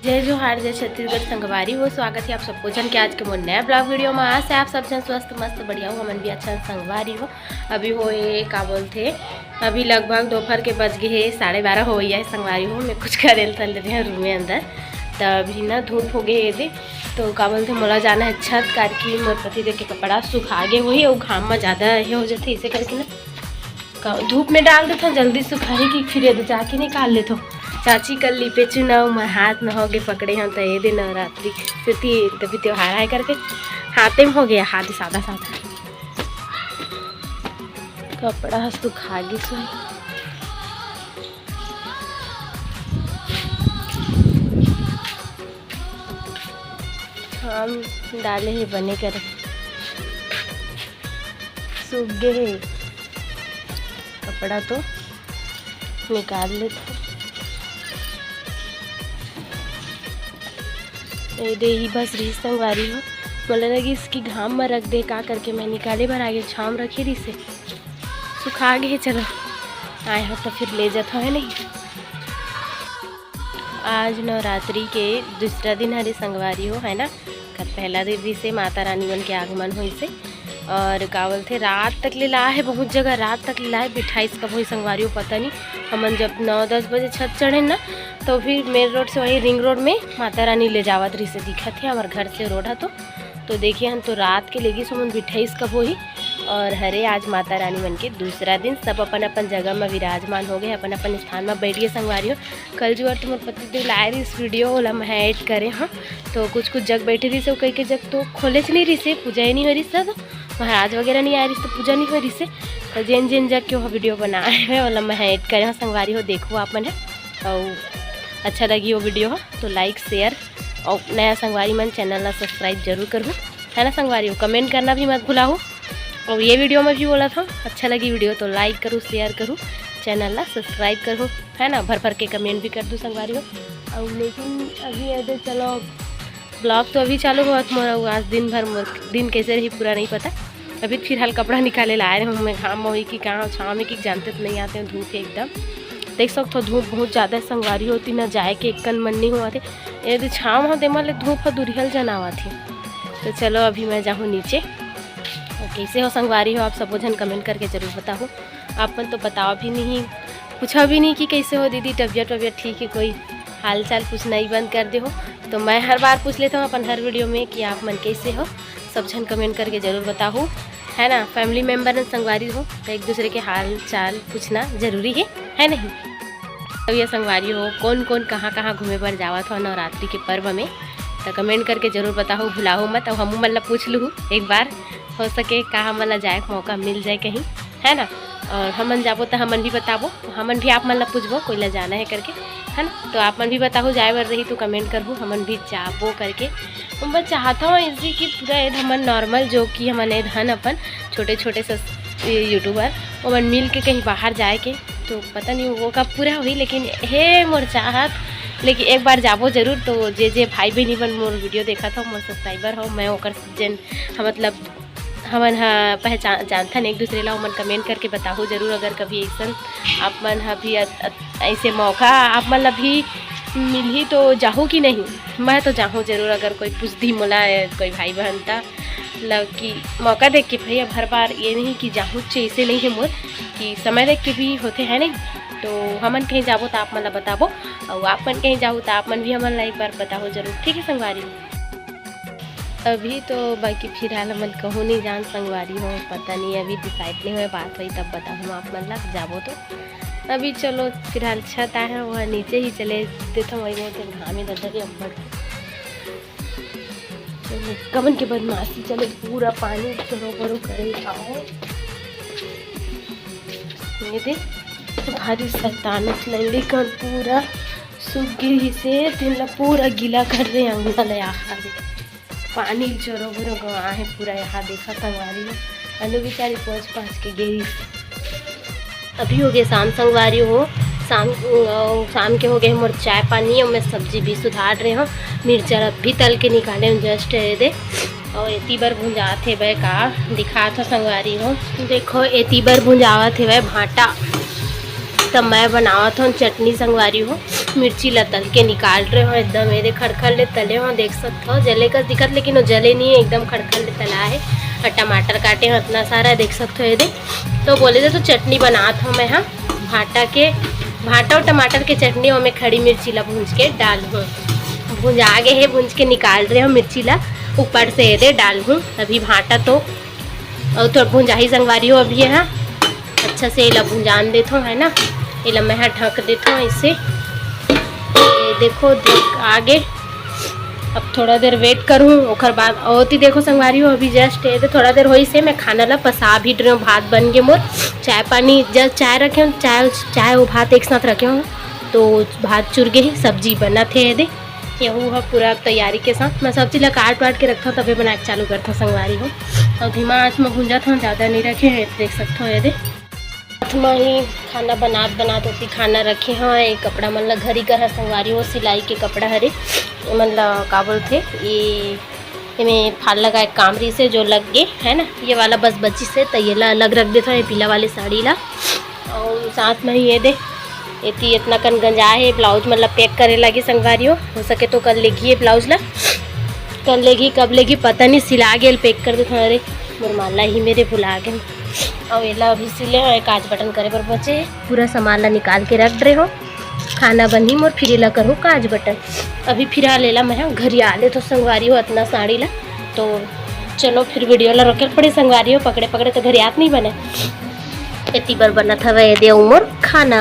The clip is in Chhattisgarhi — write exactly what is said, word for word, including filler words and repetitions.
जय जोहार, जय छत्तीसगढ़ संगवारी हो। स्वागत है आप सबको झन के आज के मोर नया ब्लॉग वीडियो में। आस है आप सब झन स्वस्थ मस्त बढ़िया हो, हमन भी अच्छा संगवारी हो। अभी होए का बोलथे, अभी लगभग दोपहर के बज गए हे, साढ़े बारह हो गया है संगवारी हो। मैं कुछ करे ल चल रहे हैं रूम में अंदर, त अभी ना धूप हो गए हे दे, तो का बोलथे मोला जाना है छत, कारकी मोर पति देव के कपड़ा सुखा गे होही, अउ घाम में ज़्यादा हे हो जाथे, इसे करके ना का-, धूप में डाल देथव, जल्दी सुखाही कि फिर ये दे जाके निकाल लेथव। चाची कल लिपे चुनाव में हाथ में होगे पकड़े हम, त ये दे नवरात्रि सेती तभी त्योहार आए करके हाथे में हो गया, हाथ सादा सादा कपड़ा ह सुखा गिस। छाम डाले हे बने करे, सूख गे हे कपड़ा तो निकाल लेथव। ए दे ही बस रहिस संगवारी हो, मोला लगिस कि घाम म रख दे का करके मैं निकाले बर आगे, छाम रखे रहिस हे, सुखा गे हे। चलो आए हो तो फिर ले जाथव, है नहीं। आज नवरात्रि के दूसरा दिन हरे संगवारी हो, है ना। कल पहला दिन भी से माता रानी मन के आगमन होइसे, और का बोलथे रात तक ले लाए हे, बहुत जगह रात तक ले लाए हे, बिठाइस कब होही संगवारी हो पता नहीं। हमन जब नौ दस बजे छत चढ़े ना, तो फिर मेन रोड से वही रिंग रोड में माता रानी ले जावत रहिसे, दिखत हे हमर घर से रोड ह तो। तो देखिए हम तो रात के लेगिस हमन बिठाइस कब होही। और हरे आज माता रानी मन के दूसरा दिन, सब अपन अपन जगह में विराजमान हो गए, अपन अपन स्थान में बैठ गए संगवारी हो। कल जुआर तो मोर पति देव लाए रहिस वीडियो, ओला मैं ऐड करे हव, तो कुछ कुछ जग बैठे रहिसे, कई कई जग तो खोलेच नहीं रहिसे, पूजा ही नहीं हो रहिस, तो महाराज वगैरह नहीं आए रहिस, तो पूजा नहीं हो रहिसे। तो जेन जेन जग के वो वीडियो बनाए हे, ओला मैं ऐड करे हव संगवारी हो, देखो आप मन ह, अउ अच्छा लगी वो वीडियो हो तो लाइक शेयर, और नया संगवारी मन चैनल ला सब्सक्राइब जरूर करहू, है ना संगवारी हो। कमेंट करना भी मत भुलाहू, और ये वीडियो में भी बोला था, अच्छा लगी वीडियो तो लाइक करू, शेयर करू, चैनल ला सब्सक्राइब करू, है ना। भर भर के कमेंट भी कर दू संगवारी हो। और लेकिन अभी ये दे चलो ब्लॉग तो अभी चालू होवत मोर, अउ आज दिन भर मोर दिन कैसे रही पूरा नहीं पता। अभी फिलहाल कपड़ा निकाले ला आए हूँ मैं, घाम में होही कि कहाँ छाँव में कि जानते तो नहीं आते हैं, धूप है एकदम। देख सकते हो धूप बहुत ज़्यादा संगवारी होती ना, जाए के एक कन मन नहीं हुआ थे। यदि छाँव हो तेमा ले धूप ह दुरिहल जनावा थे। तो चलो अभी मैं जाहूँ नीचे। और कैसे हो संगवारी हो आप सबो झन कमेंट करके जरूर बताओ। आप मन तो बताओ भी नहीं, पूछा भी नहीं कि कैसे हो दीदी, तबियत वबियत ठीक है, कोई हाल चाल पूछना ही बंद कर दे हो। तो मैं हर बार पूछ लेता हूँ अपन हर वीडियो में कि आप मन कैसे हो, सब झन कमेंट करके जरूर बताओ, है ना। फैमिली मेम्बर ने संगवारी हो तो एक दूसरे के हाल चाल पूछना जरूरी है, है नहीं। तो ये संगवारी हो कौन कौन कहाँ कहाँ घूमे बर जावत हो नवरात्रि के पर्व में, तो कमेंट करके जरूर बताओ, भुलाओ मत। और हमू मन ला पूछ लूँ एक बार, हो सके का हमन ला जाए के मौका मिल जाए कहीं, है ना। और हमन जाबो तो हमन भी बताबो, हमन भी आप मन ला पूछबो कोई ला जाना है करके, है ना। तो आप मन भी बताहू जाए बर रही तो कमेंट करहू, हमन भी जाबो करके। हम बस चाहता हूँ इसी कि पूरा एद हमन नॉर्मल जो कि हमन एद हन अपन छोटे छोटे से यूट्यूबर, ओमन मिल के कहीं बाहर जाए के, तो पता नहीं वो कब पूरा होही, लेकिन हे मोर चाहत, लेकिन एक बार जाबो जरूर। तो जे जे भाई बहनी मन मोर वीडियो देखत हो, मोर सब्सक्राइबर हो, मैं ओकर जेन ह, मतलब हमन ह पहचान जानथन एक दूसरे ला, ओमन कमेंट करके बताहू जरूर। अगर कभी ऐसन आप मन ह भी अ-, अ-, ऐसे मौका आप मन ला भी मिलही तो जाहू कि नहीं? मैं तो जाहूँ जरूर, अगर कोई पूछ दी मोला, कोई भाई बहन ता लग कि मौका देख के भाई, अब हर बार ये नहीं कि जाहूँ, ऐसे नहीं है मोर कि समय देख के भी होते हैं नहीं। तो हमन कहीं जाबो तो आप मन ला बताबो, और आप मन कहीं जाहू तो आप मन भी हमन ला एक बार बताओ जरूर, ठीक है संगवारी। अभी तो बाकी फिलहाल हमन कहूँ नहीं जान संगवारी हो, पता नहीं, अभी डिसाइड नहीं हुए, बात हुई तब बताहूँ आप मन ला जाबो तो। अभी चलो फिलहाल छत आए हैं, वहाँ नीचे ही चले देता हूँ, वही बहुत घाम है दद्दा के अब्बड़। कमन के बदमाशी चले, पूरा पानी चोरो बरो करे आओ। ये दे भारी शैतान लल्ली कर पूरा सूख गिरी से, तेन ला पूरा गीला कर दे अंगना ले आखा दे। पानी चोरो बरो गवा है पूरा, यहाँ देखा संगवारी हो। अनु बेचारी पहुँच पहुँच के गई। अभी हो गए शाम संगवारी हो, शाम, अ, शाम के हो गए मोर चाय पानी, और मैं सब्जी भी सुधार रहे हूँ। मिर्चा अभी तल के निकाले हूँ जस्ट दे, और एती बर भुंजात हे बे का दिखात हो संगवारी हो। देखो एती बर भुंजावत हे बे भांटा, तब मैं बनावत हूँ चटनी संगवारी हो। मिर्ची ला तल के निकाल रहे हो, एकदम ये दे खड़खड़ ले तले हो, देख सकत हो जले कस दिखत, लेकिन वो जले नहीं है, एकदम खड़खड़ ले तला है। और टमाटर काटे हो इतना सारा, देख सकत हो ये दे। तो बोले दे तो चटनी बनात हो मैं, हाँ, भाटा के, भाटा और टमाटर के चटनी, और मैं खड़ी मिर्ची ला भूंज के डाल हूँ। भुंजा गे हे, भूंज के निकाल रहे हो मिर्ची ला, ऊपर से ये दे डाल हूँ अभी भाटा तो। और थोड़ा भुंजाही संगवारी हो अभी, हाँ, अच्छा से एला भुंजान देथो, है ना। एला मैं हा ढक देथो ऐसे। ये देखो, ढक आगे। अब थोड़ा देर wait करूँ, ओकर बाद ओती देखो संगवारी हो, अभी just ये दे थोड़ा देर होइस हे, मैं खाना ला पसा भी डरे हूँ। भात बन गे मोर, चाय पानी, just चाय रखे हूँ, चाय, चाय वो भात एक साथ रखे हूँ, तो भात चुर गे हे, सब्जी बनत हे ये दे। यहू ह पूरा तैयारी के साथ मैं सब चीज ला काट वाट के रखथव, तभे बनाए के चालू करथव संगवारी हो। और धीमा आंच में भूंजत हव, ज्यादा नहीं रखे हैं, देख सकत हो ये दे। हाथ में ही खाना बनात बनात होती खाना रखे हैं, ये कपड़ा मन ला घरी कर ह संगवारी हो, सिलाई के कपड़ा हरे, ये मन ला का बोलथे, ये एमे फाल लगाए काम रहिसे जो लग गे है ना, ये वाला बस बचिस हे, त ये ला अलग रख देथव, ये पीला वाले साड़ी ला। और साथ में ही ये दे, एती इतना कन गंजा हे, ब्लाउज मन ला pack करे लागी संगवारी हो। हो सके तो कर लेगी ये ब्लाउज ला, कर लेगी, कब लेगी पता नहीं, सिला गेल, pack कर देथव। अरे मोर माला ही मेरे भुला गे। और एला अभी सिले हो, काज बटन करे बर बचे हे। पूरा सामान ला निकाल के रख डरे हो, खाना बनही मोर, फिर एला करूँ काज बटन। अभी फिलहाल एला मैं घरी आ लेथव संगवारी हो, इतना साड़ी ला। तो चलो फिर video ला रोके पड़ी संगवारी हो, पकड़े पकड़े तो घरी आत नहीं बने। एती बर बनत हवे ये दे मोर खाना।